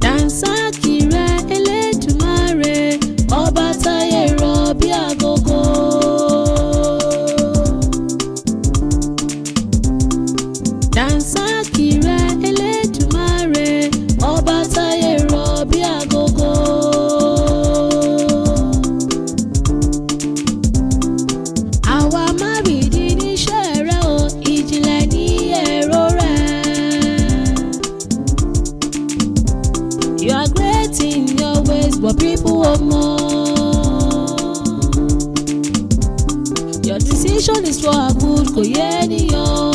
Dànsákì rẹ Elédùmarè, ọba táyé rọ bí agogo. Dànsákì rẹ Elédùmarè, ọba táyé rọ bí agogo. Àwa márìdí níṣẹ́ rẹ o, ìjìnlẹ̀ ní èrò rẹ. You are great in your ways, but people want more. Your decision is for our good, kò yé ènìyàn.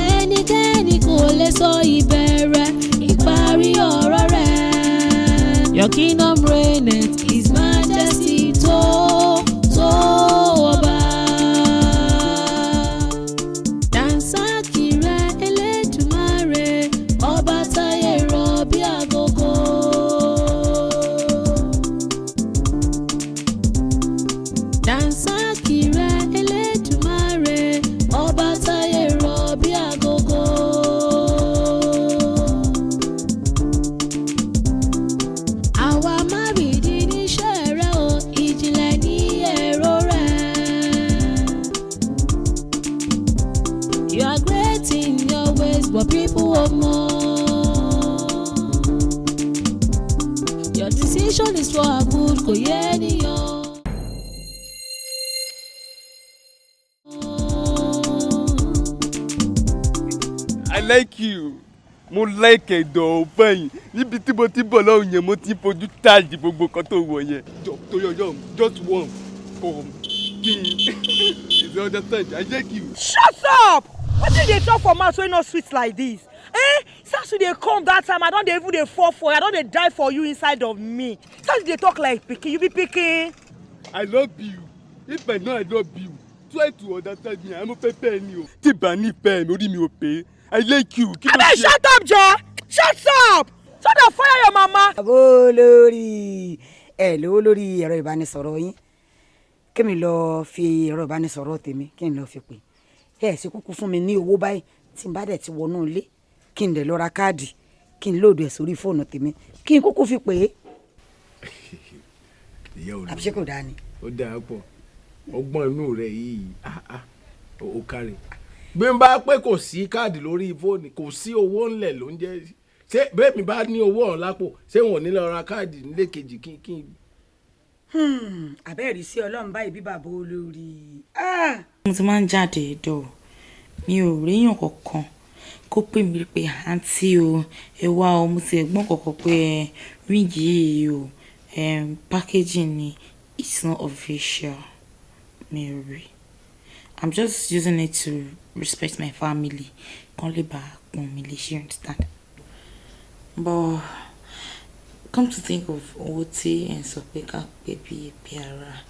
Ẹnikẹ́ni kò lè sọ ìbẹ̀rẹ̀ ìparí ọ̀rọ̀ rẹ̀. Your kingdom reigneth, His majesty tó tó ọba. Dànsákì rẹ Elédùmarè, ọba táyé rọ bí agogo. Dànsákì rẹ Elédùmarè, ọba táyé rọ bí agogo. Àwa márìdí níṣẹ́ rẹ o, ìjìnlẹ̀ ní èrò rẹ. You are great in your ways, but people want more. Your decision is for our good, kò yé ènìyàn. I like you. Mo like ẹ̀dọ̀ báyìí. Níbi tí mo ti bọ̀ lọ́hùn yẹn, mo ti fojú táàjì gbogbo kan tó wọ̀ yẹn. Jọ torí ọjọ́, just one for kí n you understand? I like you. Shut up! Wetin you dey talk for mouth wey no sweet like this? Eh, since you dey come that time, I don dey even dey fall for you. I don dey die for you inside of me. Since you dey talk like pikin, you be pikin. I love you. If I know I love you, try to understand me. Àmọ́ fẹ́ fẹ́ ni o. Tí bá ní ìfẹ́ mi, orí mi ò pé. I like you. Kí ló Abeg ṣe? shut up joor! Shut up! So that fire your mama. Bàbá olórí, ẹ lówó lórí ẹ̀rọ ìbánisọ̀rọ̀ yín, kémi lọ fi ẹ̀rọ ìbánisọ̀rọ̀ tèmi kí n lọ fi pè ẹ sì kúkú fún mi ní owó báyìí. Tí n bá dẹ̀ ti wọnú ilé, kí n dẹ̀ lọ ra káàdì, kí n lóòdù ẹ̀ sórí fóònù tèmi, kí n kúkú fi pè é. Ìyá olórí. Àbí ṣé kò dáa ni? Ó dáa pọ̀. Ọgbọ́n inú rẹ̀ yìí, ah, ah, ó kárí. Bí n bá pé kò sí káàdì lórí fóònù, kò sí owó ńlẹ̀ ló ń jẹ́. Ṣé bẹ́ẹ̀ mi bá ní owó ọ̀hún lápò, ṣé wọn ò ní lọ ra káàdì nílé kejì kí n. Àbẹ́ẹ̀rí sí Ọlọ́run báyìí bí bàbá olórí. Mo ti máa ń jáde dọ̀, mi ò ríyàn kankan kó pè mí pé àǹtí o, ẹ wá o, mo ti ẹ̀gbọ́n kankan pé ring yìí o, packaging ni, it's not official. Mi ò rí. I'm just using it to respect my family. Kán lè bá pọ́n mi lè ṣe, understand. But come to think of owó tí ẹ̀ ń sọ pé ká pé bí ẹbí ara.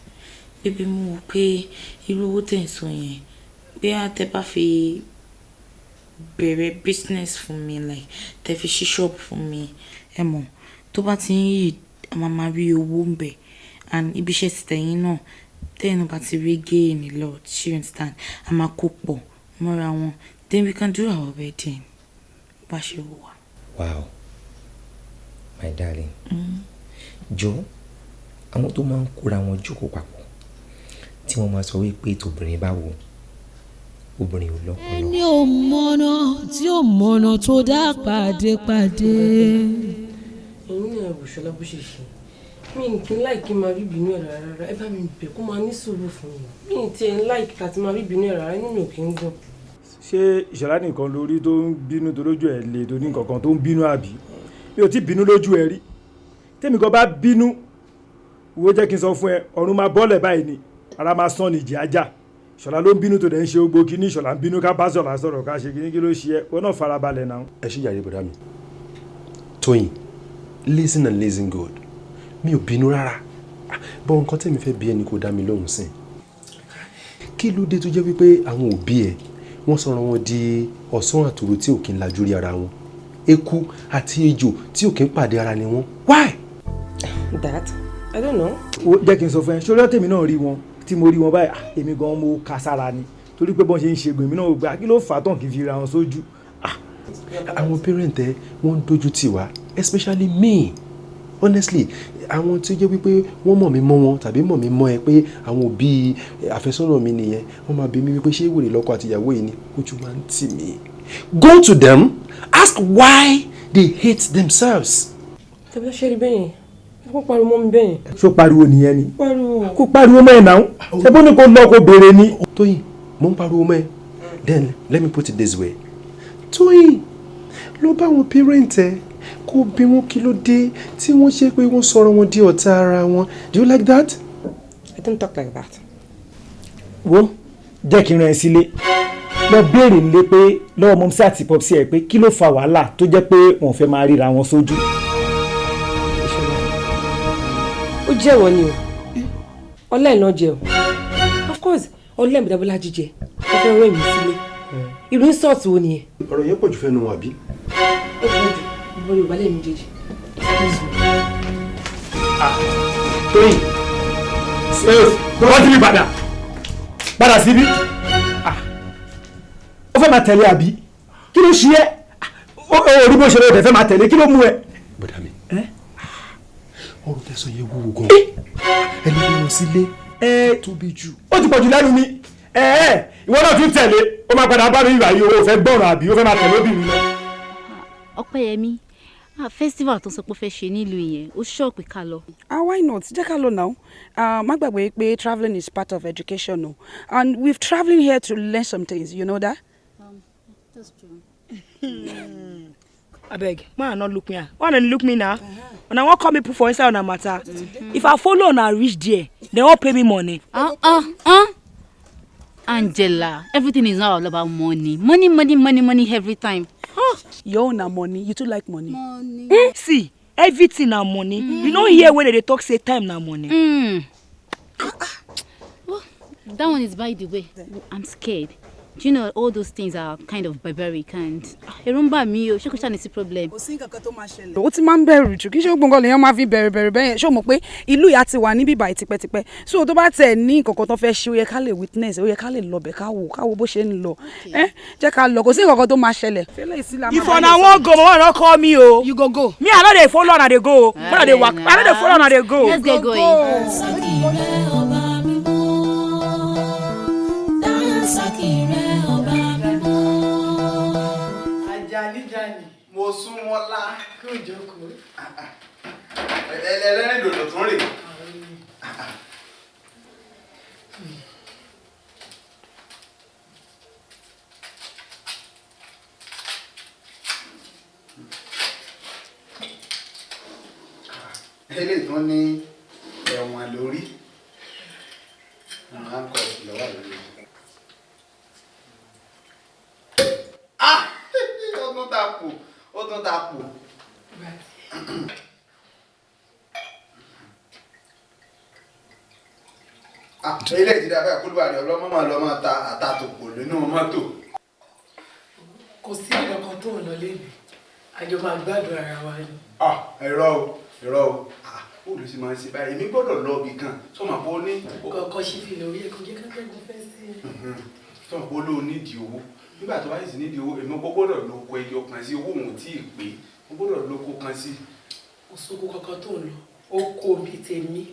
Bíbí mú wò pé irú owó tí ẹ̀ ń sọ yẹn, bí a tẹ bá fi bẹ̀rẹ̀ business fún mi, like tẹ fi ṣí shop fún mi, ẹ mọ̀, tó bá ti ń yí, a máa ma rí owó ń bẹ̀. And ibi iṣẹ́ ti tẹ̀yìn náà, tẹ́yìn náà bá ti rí gain a lot, you understand, a máa kó pọ̀ mọ́ra wọn. Then we can do our wedding. Bá ṣe wù wá. Wow, my darling. Jọ, àwọn tó máa ń kóra wọn jókòó papọ̀ tí wọ́n máa sọ wípé tobìnrin bá wò, obìnrin ò lọ́pọlọ. Ẹni ò mọ̀nà tí ò mọ̀nà tó dá pàdé pàdé. Ẹ̀yin náà, wò Ṣọlá bó ṣe ṣe. Mi kì í like kí n máa rí ìbínú ẹ̀ rárá. Ẹ bá mi bẹ̀ kó máa ní sùúrù fún mi. Mi ì tiẹ̀ ń like láti máa rí ìbínú ẹ̀ rárá, inú mi ò kí ń dùn. Ṣé Ìṣọ̀lá nìkan lórí tó ń bínú, tó lójú ẹ̀ lè tó ní nǹkan kan tó ń bínú, àbí mi ò tí bínú lójú ẹ rí? Tèmi kan bá bínú, wo, jẹ́ kí n sọ fún ẹ, ọ̀run máa bọ́lẹ̀ báyìí ni, ara máa sán ní ìjì ajá. Ìṣọ̀lá ló ń bínú tó dẹ̀ ń ṣe gbogbo kíní. Ìṣọ̀lá ń bínú, ká bá sọ̀rọ̀ sọ̀rọ̀, ká ṣe kíní. Kí ló ṣe ẹ? Wọn náà farabalẹ̀ náà. Ẹ ṣe yàrá ìbọ̀dá mi. Tóyìn, listen and listen good. Mi ò bínú rárá bọ́. Nǹkan tẹ̀mí fẹ́ bí ẹni kò dá mi lóhùn sí, kí ló dé tó jẹ́ wípé àwọn òbí ẹ̀ wọ́n sọ̀rọ̀ wọn di ọ̀sán àtòrò tí ò kí ń lajú rí ara wọn? Eku àti ejò tí ò kí ń pàdé ara ni wọ́n. Why? That I don't know. Ó jẹ́ kí n sọ fún ẹ, sórí ọ̀tẹ̀mí náà rí wọn tí mo rí wọn báyìí, ah, èmi gan mo ka sára ni, torí pé bọ́n ṣe ń ṣe gbèmí náà gbà, kí ló fà á tán kì í fi ra wọn sójú? Àwọn parent ẹ, wọ́n ń dojú tì wá, especially me. Honestly, àwọn tí ó jẹ́ wípé wọ́n mọ̀ mí mọ́ wọn tàbí mọ̀ mí mọ́ ẹ pé àwọn òbí àfẹ́sọ́nà mi nìyẹn, wọ́n máa bi mí wípé ṣé wèrè lọ́kọ àti ìyàwó yìí ni. Ojú máa ń tì mí. Go to them, ask why they hate themselves. Tẹ̀bí ṣe rí bẹ́yẹn, kó pariwo mọ́ mi bẹ́yẹn. Ṣó pariwo nìyẹn ni? Pariwo. Kó pariwo mọ́ ẹ̀ náà, ṣé bó ní kó lọ kó béèrè ni. Tóyìn, mo ń pariwo mọ́ ẹ. Then let me put it this way, Tóyìn, lọ bá àwọn parent ẹ, kó bí wọn kí ló dé tí wọ́n ṣe pé wọ́n sọ̀rọ̀ wọn di ọ̀tá ara wọn. Do you like that? I don't talk like that. Wo, jẹ́ kí n rán ẹ sílé, lọ béèrè nílé pé lọ́wọ́ mumsy àti popsy ẹ̀ pé kí ló fa wàhálà tó jẹ́ pé wọ́n fẹ́ máa ríra wọn sójú. Ìṣọ̀lá, ó jẹ́wọ́ ni o, ọlá ẹ̀ náà jẹ́ o. Of course, ọlá ẹ̀ bọ̀dábọ́lá jíjẹ, wọ́n fẹ́ rán èmi sílé. Irú insult wo nìyẹn? Ọ̀rọ̀ yẹn pọ̀ jù fẹ́nu wọn, àbí? Ó pọ̀ jù. Ìbọn Yorùbá lẹ́yìn méjèèjì. Excuse me. Tóyìn, wọ́n ti rí padà padà síbí. Ó fẹ́ máa tẹ̀lé, àbí kí ló ṣe é? Ó rí bó ṣe lọ́ọ́ fẹ́ máa tẹ̀lé, kí ló mú ẹ? Bọ́dà mi, ọ̀rọ̀ tẹ̀sán yẹn wúwo gan. Ẹni bí wọn sílé tóbi jù. Ó ti pọ̀ jù lẹ́nu mi. Ìwọ náà tún tẹ̀lé, ó máa padà bá mi ìgbà yìí. Ó fẹ́ gbọ́ràn, àbí ó fẹ́ máa tẹ̀lé obìnrin lọ. Ọpẹ́yẹmí, festival tó sọ pé ó fẹ́ ṣe nílùú yẹn, ó ṣọ́ọ̀pì ká lọ. Ah, why not? Jẹ́ ká lọ now. Má gbàgbé pé travelling is part of education o, and we've travelling here to learn some things, you know that. That's true. Abeg, make una no look me, ah, why una dey look me now? Una wan call me put for inside una matter. If I follow una reach there, dem wan pay me money. Ah ah ah, Angela, everything is not all about money, money, money, money, money every time. Oh. Your own na money. You too like money. Money. See, everything na money. You no hear when dem dey talk say time na money. Well, that one is by the way. I'm scared. Do you know all those things are kind of barbaric and ẹ̀rù ń bà mí o. Ṣé kò ṣàní sí problem? Kò sí nǹkan kan tó máa ṣẹlẹ̀. Ó ti máa ń bẹ̀rù jù. Kí ṣe gbogbo nǹkan lèèyàn máa fi bẹ̀rù bẹ̀rù bẹ́yẹn? Ṣé o mọ̀ pé ìlú ìyá ti wà níbí báyìí tipẹ́tipẹ́? So tó bá tẹ̀ ní nǹkan kan tó fẹ́ ṣe, ó yẹ ká lè witness, ó yẹ ká lè lọ bẹ̀, ká wò bó ṣe ń lọ. Ẹ jẹ́ ká lọ, kò sí nǹkan kan tó máa ṣẹlẹ̀. If una wan go, mama no call me o. You go go. Me, I no dey follow una dey go o. Una dey waka, I no dey follow una dey go. Let's get going. Dànsákì rẹ, ọba mímọ́. Dànsákì rẹ, ọba mímọ́. Ajani jani. Mo sún mọ́lá. Kí o jókòó. Ẹlẹ́rìn dòdò tún rè. Eléyìí tún ní ẹ̀wọ̀n lórí. Àwọn handcuff lọ́wọ́ lórí. Ah! Ó tún ta kù, ó tún ta kù. Ah, eléyìí ti dábàá kúlúwà rẹ̀ ọlọ́mọ máa lọ máa ta àtàtòpò nínú mọ́tò. Kò sí ìkankan tó ń lọ lébi, àjọ máa gbádùn ara wa ni. Ah, irọ́ o, irọ́ o. Ah, ó lè ṣe máa ń ṣe báyìí? Èmi gbọ́dọ̀ lọ ibì kan tó máa bọ́ ní. Kọ̀ọ̀kan ṣì fi lórí ẹ̀kọ́ jẹ́ kákẹ́gùn fẹ́ sí i. Tó máa bọ́ lóun nídìí owó. Nígbà tó bá sì nídìí owó, èmi gbọ́dọ̀ lo oko ẹyọ kan sí owó òun tí ì pé. Mo gbọ́dọ̀ lóko kan sí. Kò sóko kankan tó ń lọ. Oko mi tèmi,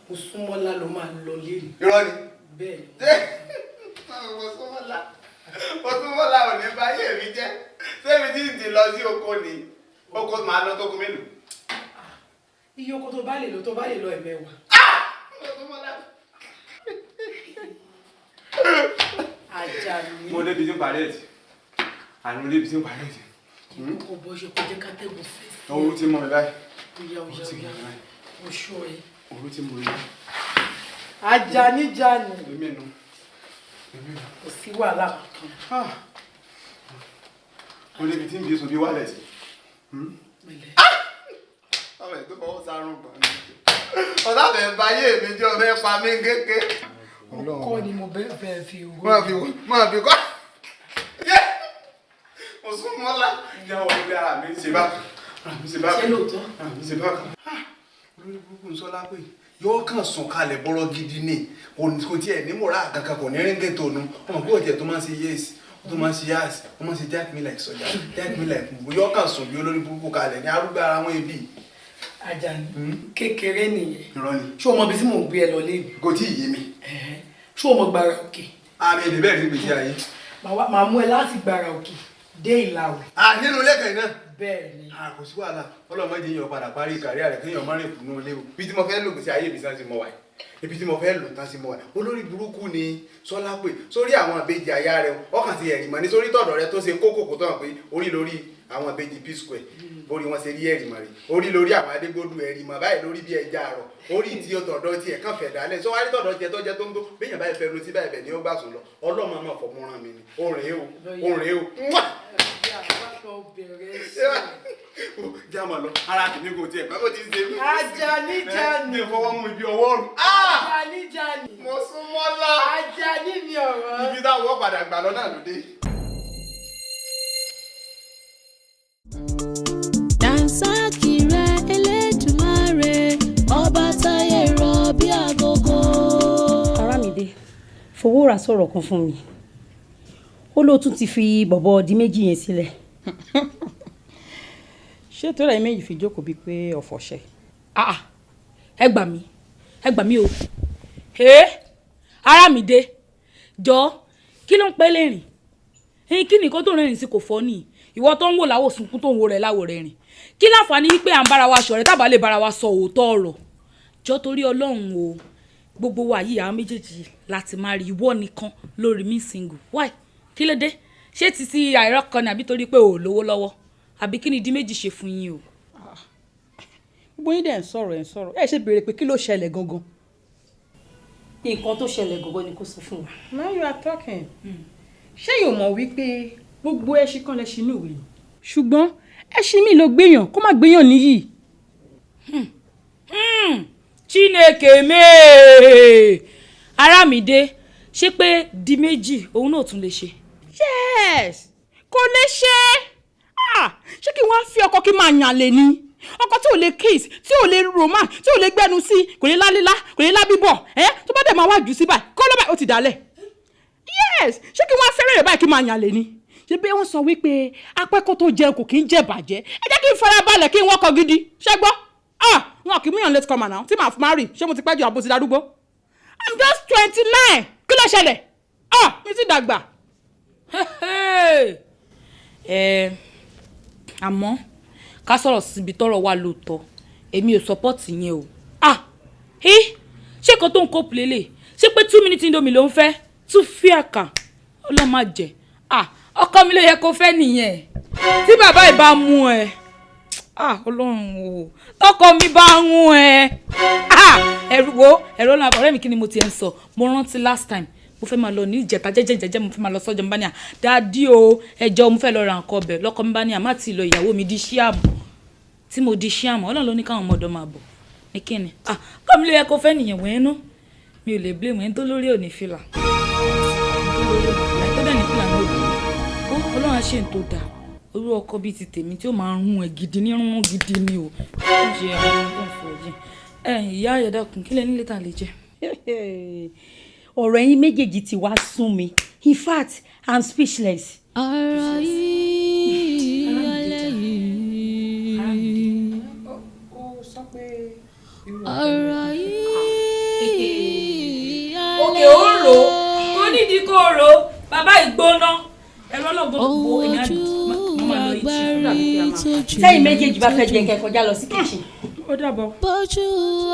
mo súnmọ́lá ló máa lọ lérè. Irọ́ ni. Bẹ́ẹ̀ ni. Mo súnmọ́lá ò ní báyé mi jẹ́. Sẹ́mi tí ń ti lọ sí oko ni? Oko máa lọ tóko mélòó? Iye oko tó bá lè lọ, tó bá lè lọ 10. Àjàní. Mo débi tí ń parí ẹ̀ sí. Àní mo débi tí ń parí ẹ̀ sí. Kò bọ́ ṣe kó jẹ́ kátẹ́gùn fẹ́ sí. Ooru ti mú mi báyìí. Oya oya oya, mo ṣọ́ ẹ. Ooru ti mú mi báyìí. Àjàní jàní. Èmi nu. Kò sí wàhálà kankan. Mo débi tí ń bí sùn bí wálẹ̀ sí. Ọmọ ẹ̀ tó fọwọ́ sárùn gbọ̀n ní. Ọ̀tá fẹ́ ba ayé mi jẹ́, ọ̀fẹ́ pa mí kéke. Ọkọ ni mo bẹ́ẹ̀ fẹ́ fi owó. Máa fi kọ́. Mo sún mọ́lá. Ìyàwó ilé ara mi ń ṣe bákan. Ara mi ń ṣe bákan. Ṣé lóòótọ́? Ara mi ń ṣe bákan. Olórí burúkú ń sọ lápè. Yóò kàn sùn kalẹ̀ bọ́rọ̀ gidi ni. Kò tiẹ̀ ní mòrá kankan, kò ní ríngè tó nu. Ọmọ kò tiẹ̀ tó máa ń ṣe yéèsì. Ó tó máa ń ṣe yáàsì. Ó máa ń ṣe jack me like sọjà. Jack me like gbogbo. Yóò kàn sùn bí olórí burúkú kalẹ̀ ní arúgbó ara wọn ibi. Àjàní, kékeré nìyẹn. Irọ́ ni. Ṣé o mọ ibi tí mò ń gbé ẹ lọ lébi? Kò tí ì yé mi. Ṣé o mọ Gbàrà Òkè? Àmì èdè bẹ́ẹ̀ ní gbèsè ayé. Màá mú ẹ láti Gbàrà Òkè dé Ìlàwẹ̀. À nínú ilé kan náà. Bẹ́ẹ̀ ni. À kò sí wàhálà. Ọlọ́mọ jẹ́ yàn padà parí kàríà rẹ̀ kéèyàn má rìn kùnú ilé o. Ibi tí mo fẹ́ lò gbèsè ayé mi sá sí mo wà yìí. Ibi tí mo fẹ́ lò tán sí mo wà yìí. Olórí burúkú ni Sọlá pè sórí àwọn ìbejì aya rẹ̀ ọkàn ti ẹ̀rì mọ́ ní sórí tọ̀dọ̀ rẹ̀ tó ṣe kókò kó tán pé orí lórí àwọn ìbejì P Square orí wọn ṣe rí ẹ̀rì mọ́ rí orí lórí àwọn Adégbòdù ẹ̀rì mọ́ báyìí lórí bí ẹja àrọ̀ orí tí ó tọ̀dọ̀ tiẹ̀ kàn fẹ̀ dálẹ̀ sọ wárí tọ̀dọ̀ tiẹ̀ tó jẹ́ tó ń gbó béèyàn báyìí fẹ́ lu sí báyìí bẹ̀ ni ó gbà sùn lọ ọlọ́mọ náà fọmúran mi ni òrè o òrè o jámọ̀ lọ ara tèmi kò tiẹ̀ pẹ́ bó ti ń ṣe mí. Àjàní jàní. Ní fọwọ́ mú ibi ọwọ́ rùn. Àjàní jàní. Mo sún mọ́lá. Àjàní mi ọ̀rọ̀. Ibi táwọn padà gbà lọ náà ló dé. Dànsákì rẹ Elédùmarè, ọba táyé rọ bí agogo. Arámidé Fowórà sọ̀rọ̀ kan fún mi, ó ló tún ti fi bọ̀bọ̀ di méjì yẹn sílẹ̀. Ṣé tó rẹ̀ méjì fi jókòó bíi pé ọ̀fọ̀ ṣẹ? Ẹ gbà mí, ẹ gbà mí o. Arámidé jọ, kí ló ń pẹ́ lẹ́rìn? Kí nìkan tó rìnrìn sí kò fọ́ nìyí? Ìwọ tó ń wò láwò sunkún tó ń wo rẹ̀ láwò rẹ̀ rìn. Kí láǹfààní wípé à ń bára wa ṣọ̀rẹ́ tábà lè bára wa sọ òótọ́ ọ̀rọ̀? Jọ torí Ọlọ́run o, gbogbo wa yìí àwọn méjèèjì láti máa rí ìwọ nìkan lórí mi single. Why? Kí ló dé? Ṣé ti ti àìrọ́ kan ni àbí torí pé o ò lówó lọ́wọ́? Àbí kí ni di méjì ṣe fún yín o? Gbogbo yín dẹ̀ ń sọ̀rọ̀ ẹ̀ ń sọ̀rọ̀. Ẹ ṣe béèrè pé kí ló ṣẹlẹ̀ gangan? Nǹkan tó ṣẹlẹ̀ gangan ni kò sọ fún wa. Now you are talking. Ṣé yóò mọ̀ wípé gbogbo ẹṣin kan lẹṣin inú ìwé ni? Ṣùgbọ́n ẹṣin mi ló gbéyàn kó má gbéyàn níyì. Chineke mee! Arámidé, ṣé pé di méjì òun náà tún lè ṣe? Yes! Kò lè ṣe! Ṣé kí wọ́n fi ọkọ kí máa yàn lè ní? Ọkọ tí ò lè kiss, tí ò lè romance, tí ò lè gbẹnu sí, kò lè lálélá, kò lè lábíbọ̀, ẹ́ tó bá dẹ̀ máa wá jù sí báyìí, kó ló báyìí ó ti dálẹ̀. Yes! Ṣé kí wọ́n fẹ́rẹ̀ rẹ̀ báyìí kí máa yàn lè ní? Ṣé bí wọ́n sọ wípé apẹ́kọ́ tó jẹun kò kí ń jẹ bàjẹ́? Ẹ jẹ́ kí n farabalẹ̀ kí n wọ́kọ̀ gidi, ṣé gbọ́? Wọn kì í múyàn late comer now, tí màá fi marry, ṣé mo ti pẹ́ jù àbò ti darúgbó? I'm just 29, kí ló ṣẹlẹ̀? Mi ti dàgbà. Àmọ́ ká sọ̀rọ̀ síbi tọ́rọ̀ wà lóòótọ́, èmi ò support yẹn o. Ṣé kan tó ń kó plélé? Ṣé pé 2 minutes indomie ló ń fẹ́? 2 fíàkà, Ọlọ́run má jẹ́. Ọkọ mi ló yẹ kó fẹ́ nìyẹn. Tí bàbá ẹ̀ bá mú ẹ, Ọlọ́run o, tọkọ mi bá mú ẹ. Ẹ̀rù wo, ẹ̀rọ náà, ọ̀rẹ́ mi kí ni mo ti ẹ̀ ń sọ? Mo rántí last time, mo fẹ́ máa lọ ní ìjẹta jẹ́jẹ́jẹ́jẹ́, mo fẹ́ máa lọ sọ́jà, mo bá ní à, dádì o, ẹjọ́ mo fẹ́ lọ ra nǹkan ọbẹ̀, lọ́kọ mi bá ní à, má ti lọ ìyàwó mi di ṣíàmù. Tí mo di ṣíàmù, Ọlọ́run ló ní káwọn ọmọ ọ̀dọ́ máa bọ̀. Ní kí ni? Ọkọ mi ló yẹ kó fẹ́ nìyẹn wẹ́n nú. Mi ò lè blame ẹni tó lórí ò ní fìlà. Tó dẹ̀ ní fìlà ní òbí. Ọlọ́run á ṣe ń tó dáa. Irú ọkọ bíi ti tèmi tí ó máa rún ẹ gidi ní rún gidi ni o. Ó ń ṣe àwọn ohun tó ń sọ yìí. Ìyá Ayọ̀dàkùn, kí lẹ ní létà lè jẹ? Ọ̀rọ̀ ẹ̀yin méjèèjì ti wá sún mi. In fact, I'm speechless. Ọ̀rọ̀ yìí ọlẹ́ yìí. Bàbá ìgbóná ẹ̀rọ ọlọ́gbọ́n gbogbo èmi á máa lọ ìtì. Sẹ́yìn méjèèjì bá fẹ́ jẹ kẹ́ kọjá lọ sí kitchen. Ó dàbọ̀. Bójú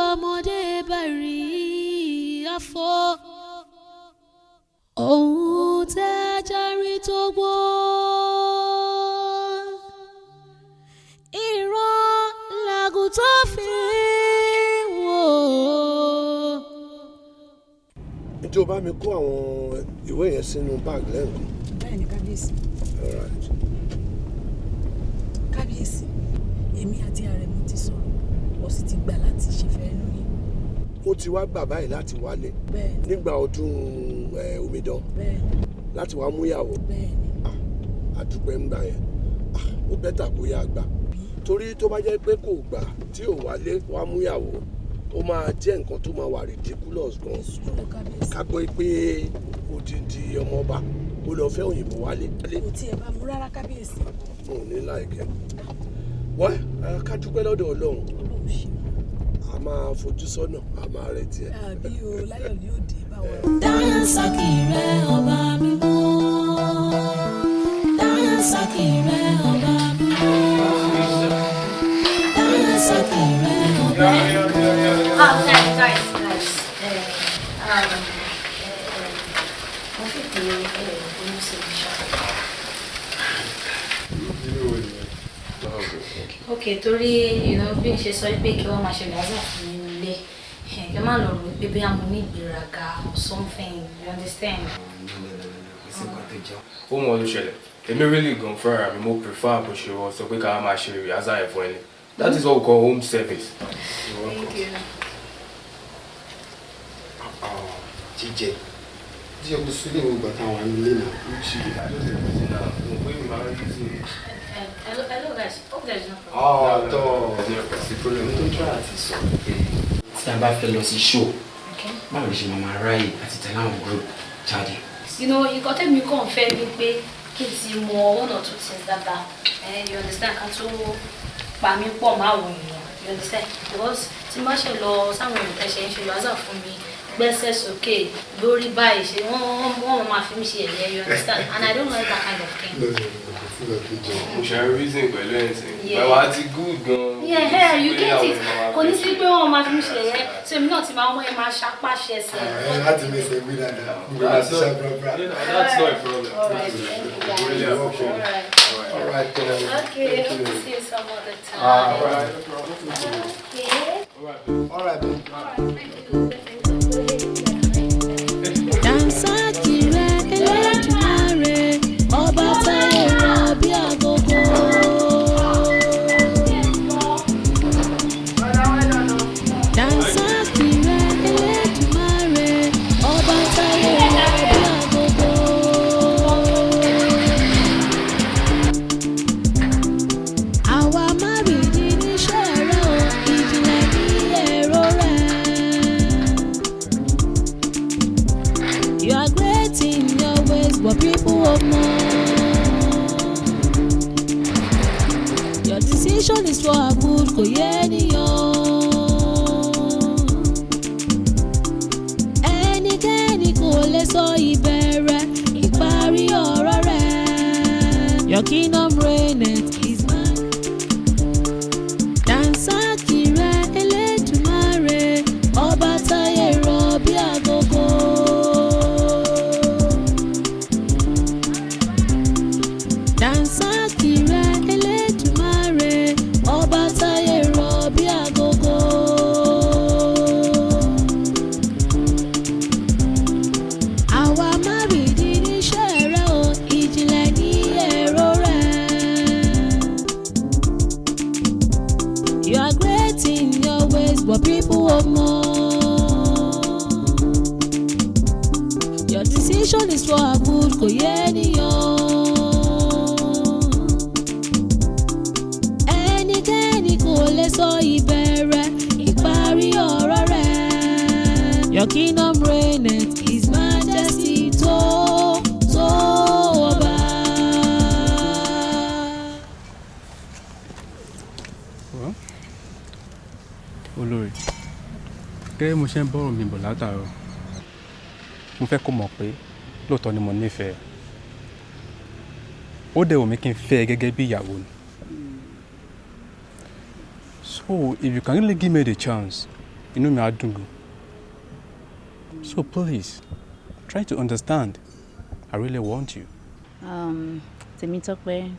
ọmọdé bá rí afọ́, ohun tẹ́ ajá rí tó gbó. Ìran làgùntàn fi wò. Ǹjẹ́ o bá mi kó àwọn ìwé yẹn sínú báàgì lẹ́ẹ̀kan? Bẹ́ẹ̀ ni, kábíyèsí. All right. Kábíyèsí, èmi àti Àrẹ̀mú ti sọ̀rọ̀, ó sì ti gbà láti ṣèfẹ́ lóyún. Ó ti wá gbà báyìí láti wálé Bẹ́ẹ̀ni. nígbà ọdún omidan Bẹ́ẹ̀ni. láti wá múyàwó. Bẹ́ẹ̀ni. Àdúpẹ́ ń gbà yẹn. Ah, ó better kó yá gbà, torí tó bá jẹ́ pé kò gbà tí ò wálé wá múyàwó, ó máa jẹ́ nǹkan tó máa wà ridiculous gan, ká gbọ́ pé odindi ọmọọba ó lọ fẹ́ òyìnbó wálé. Kò tiẹ̀ bá mu rárá, kábíyèsí. Mo ò ní láìkẹ́ wọ́n. Ká dúpẹ́ lọ́dọ̀ Ọlọ́run, a máa fojú sọ́nà, a máa retí ẹ. Àbí o, láyọ̀ ni ó dé bá wa. Dáńsákì rẹ ọba mímọ́. Dáńsákì rẹ ọba mímọ́. Dáńsákì rẹ ọba mímọ́. Ah, guys, guys, guys. Mo fi pè é oníṣẹ́ ìṣá. Ok, torí bí n ṣe sọ pé kí wọ́n máa ṣe làásà fún mi nílé, kí wọ́n má lọ rò pé bí mo ní ìgbéraga or something, you understand? Ó mọ ọdún ṣẹlẹ̀, èmi really gan fúnra mi, mo prefer bó ṣe wọ́n sọ pé ká máa ṣe rehearsal ẹ̀ fún ẹni. That is what we call home service. Thank you. Jíjẹ jíjẹ kò sílé ìwé ìgbà táwọn àmì ilé náà. Hello, hello guys. Hope there is no problem. Ọ̀tọ̀ problem tó ń try àti sọ pé tí a bá fẹ́ lọ sí show, báwo lè ṣe máa ráyè àti tẹ̀lé àwọn group jáde? Nǹkan tẹ́mi kàn fẹ́ ni pé kí n ti mọ one or two things dáadáa. You understand, ká tó pa mí pọ̀ máa wò èèyàn. You understand? Because tí má ṣe lọ sáwọn èèyàn tẹ́ ṣe ń ṣe lọ́sà fún mi, gbẹ́sẹ̀ sókè lórí báyìí, ṣe wọ́n máa fi mí ṣe ẹ̀yẹ, you understand? And I don't like that kind of thing. Mo ṣe ń reason pẹ̀lú ẹ̀ sìn. Yeah. Bàbá ti good gan. Yeah, you get it. Kò ní sí pé wọ́n máa fi mí ṣe ẹ̀yẹ. So èmi náà ti máa wọ́n yẹn máa ṣapá ṣẹṣẹ. Láti mi ṣe gbé dáadáa, gbogbo láti ṣe bra. That's not a problem. All right, thank you guys. Really appreciate it. All right. All right, then. Okay, Thank hope you. to see you some other time. Ah, all right. Okay. All right, babe. Dànsákì rẹ Elédùmarè, ọba táyé rọ bí agogo. Dànsákì rẹ Elédùmarè, ọba táyé rọ bí agogo. Àwa márìndín níṣẹ́ rẹ o, ìjìnlẹ̀ ní èrò rẹ. You are great in your ways, but people want more. Your decision is for our good, kò yé ènìyàn. Ẹnikẹ́ni kò lè sọ ìbẹ̀rẹ̀ ìparí ọ̀rọ̀ rẹ̀. Your kingdom reigneth is mine. Dànsákì rẹ Elédùmarè, ọba táyé rọ bí agogo. Dànsákì rẹ Elédùmarè, ọba táyé rọ bí agogo. Àwa márìndín níṣẹ́ rẹ o, ìjìnlẹ̀ ní èrò rẹ. You are great in your ways, but people want more. Your decision is for our good, kò yé ènìyàn. Ẹnikẹ́ni kò lè sọ ìbẹ̀rẹ̀ ìparí ọ̀rọ̀ rẹ̀. Your kingdom reigneth, His majesty tó tó ọba. Well, olórí, gẹ́gẹ́ bí mo ṣe ń bọ́rọ̀ mi bọ̀ látàárọ̀, mo fẹ́ kó mọ̀ pé lóòótọ́ ni mo nífẹ̀ẹ́. Ó dẹ̀ wù mí kí n fẹ́ ẹ gẹ́gẹ́ bí ìyàwó ni. So if you can really give me the chance, inú mi á dùn gan. So please, try to understand. I really want you. Temitope,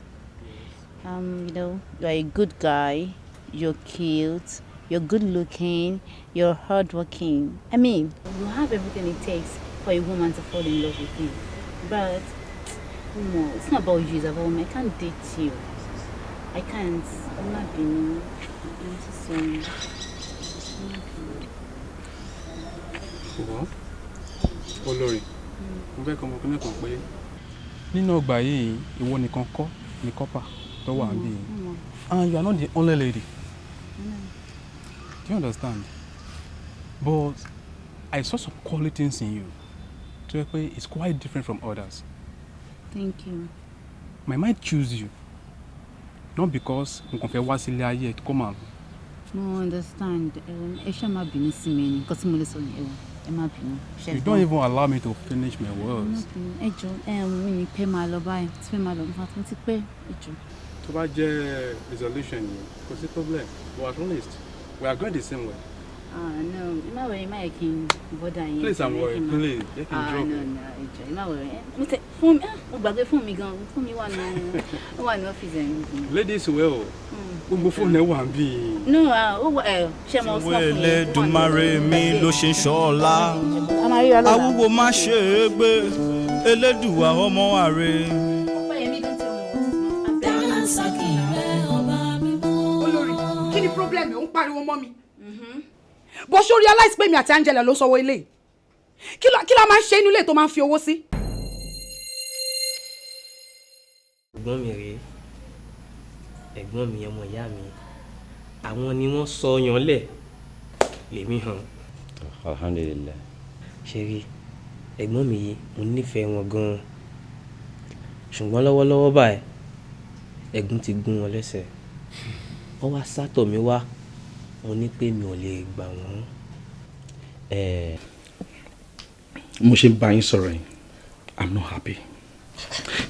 you are a good guy, you're cute, you're good looking, you're hardworking. I mean, you have everything it takes for a woman to fall in love with you. But, no, it's not about you, it's about me. I can't date you. I can't. I'm not being. I'm so sorry. Ṣùgbọ́n olórí, mo fẹ́ kọ́ ọmọkùnrin kan pé nínú ọgbà yìí, ìwọ nìkan kọ́ ni corper tó wà níbí yìí. And you are not the only lady. Do you understand? But I saw some qualities in you tó yẹ pé it's quite different from others. Thank you. My mind choose you, not because n kàn fẹ́ wá sílé ayé ẹ kó máa No, understand. Ẹ ṣá má bínú sí mi ni. Nǹkan tí mo lè sọ ni ẹ má bínú. Ṣé You gbọ́? Don't even allow me to finish my words. Ẹ jọ̀ọ́, mi ní pẹ́ máa lọ báyìí. Tí fẹ́ máa lọ, nípa tó ti pẹ́. Ẹ jọ̀ọ́. Tó bá jẹ́ resolution yìí, kò sí problem, but at least we are going the same way. Ah, no, ẹ má worry, ẹ má yẹ kí n bother yín. Please, I'm Ẹ jẹ́ worried. kí n Please, jẹ́ kí n Ah, drop no, it. no, ẹ jọ̀ọ́, ẹ má worry. Mo tẹ fún mi, ah, mo gbàgbé fóònù mi gan. Fóònù mi wà ní, ó wà ní ọ́fíìsì ẹ̀. Ladies well, gbogbo fóònù ẹ wà ń bí. No, ah, ó wà ẹ, ṣé mo sọ fún yín? Elédùmarè mi ló ṣe ń ṣọ́ọ̀la. A máa ríra lọ́la. Awúwo má ṣe é gbé, Elédùwà ọmọ àrè. Dànsákì rẹ̀, ọba mímọ́. Olórí, kí ni problem ẹ̀? Ó ń pariwo mọ́ mi. Bó ṣó realize pé mi àti Angela ló sanwó ilé yìí? Kí la máa ń ṣe inú ilé tó máa ń fi owó sí? Ẹ̀gbọ́n mi rèé, ẹ̀gbọ́n mi, ọmọ ìyá mi, àwọn ni wọ́n sọ yan lẹ̀ lèmi hàn. Alhamdulillahi. Ṣe rí ẹ̀gbọ́n mi yìí, mo nífẹ̀ẹ́ wọn gan-an, ṣùgbọ́n lọ́wọ́lọ́wọ́ báyìí, ẹ̀gún ti gún wọn lẹ́sẹ̀. Wọ́n wá sátọ̀ mi wá, mo ní pé mi ò lè gbà wọ́n. Mo ṣe ń bá yín sọ̀rọ̀ yìí, I'm not happy.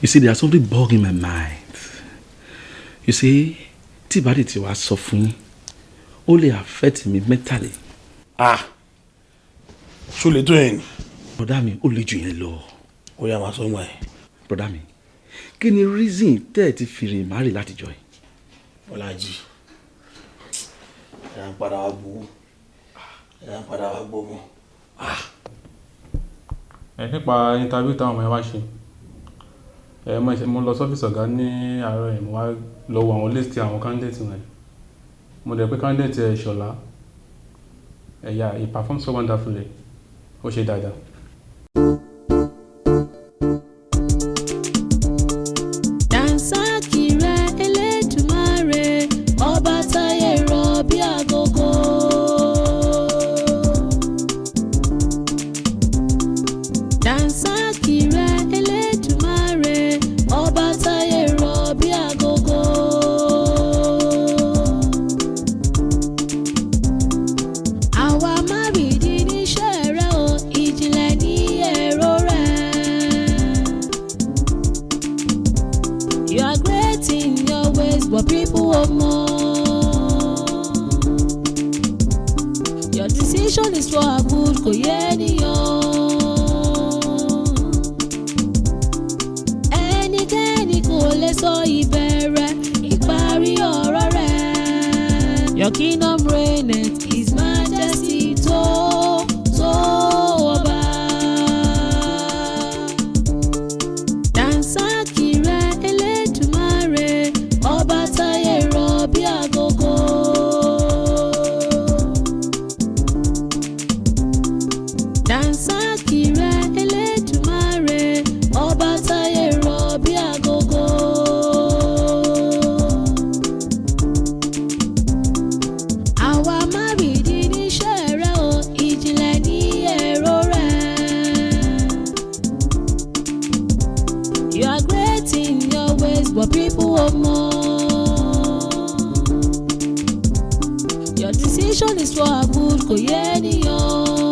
You see, there's something bugging my mind. You see, tí ìbádìí tí wàá sọ fún yín, ó lè affect mi mentally. Ah, ṣó lè tó yẹn ni? Brother mi, ó le jù yẹn lọ. Ó yá, máa sọ wọn ẹ. Brother mi, kí ni reason tẹ́ ẹ ti fi rìn márì látijọ́ yìí? Bọ́lájì, ẹ̀yà ń padà wá gbowó, ẹ̀yà ń padà wá gbọ́mọ. Ẹ nípa interview táwọn ọmọ yẹn wá ṣe, ẹ mo ṣe mo lọ sọ́fíìsì ọ̀gá ní àárọ̀ yìí, mo wá lọ wo àwọn list àwọn candidate wọn. Mo dẹ̀ pé candidate ẹ̀ Ṣọlá ẹ̀yà, he performed so wonderfully, ó ṣe dáadáa. Dànsákì rẹ̀, Elédùmarè, ọba táyé rọ̀ bí agogo. Dànsákì rẹ̀, Elédùmarè, ọba táyé rọ̀ bí agogo. Àwa márìdí níṣẹ́ rẹ̀ o, ìjìnlẹ̀ ní èrò rẹ̀. You are great in your ways, but people want more. Your decision is for our good, kò yé ènìyàn. Ẹnikẹ́ni kò lè sọ ìbẹ̀rẹ̀ ìparí ọ̀rọ̀ rẹ̀. Your kingdom reigneth, His Majesty tó tó ọba. Dànsákì rẹ̀, Elédùmarè, ọba táyé rọ̀ bí agogo. Dànsákì rẹ̀, Elédùmarè, ọba táyé rọ̀ bí agogo. Àwa márìdí níṣẹ́ rẹ̀ o, ìjìnlẹ̀ ní èrò rẹ̀. You are great in your ways, but people want more. Your decision is for our good, kò yé ènìyàn.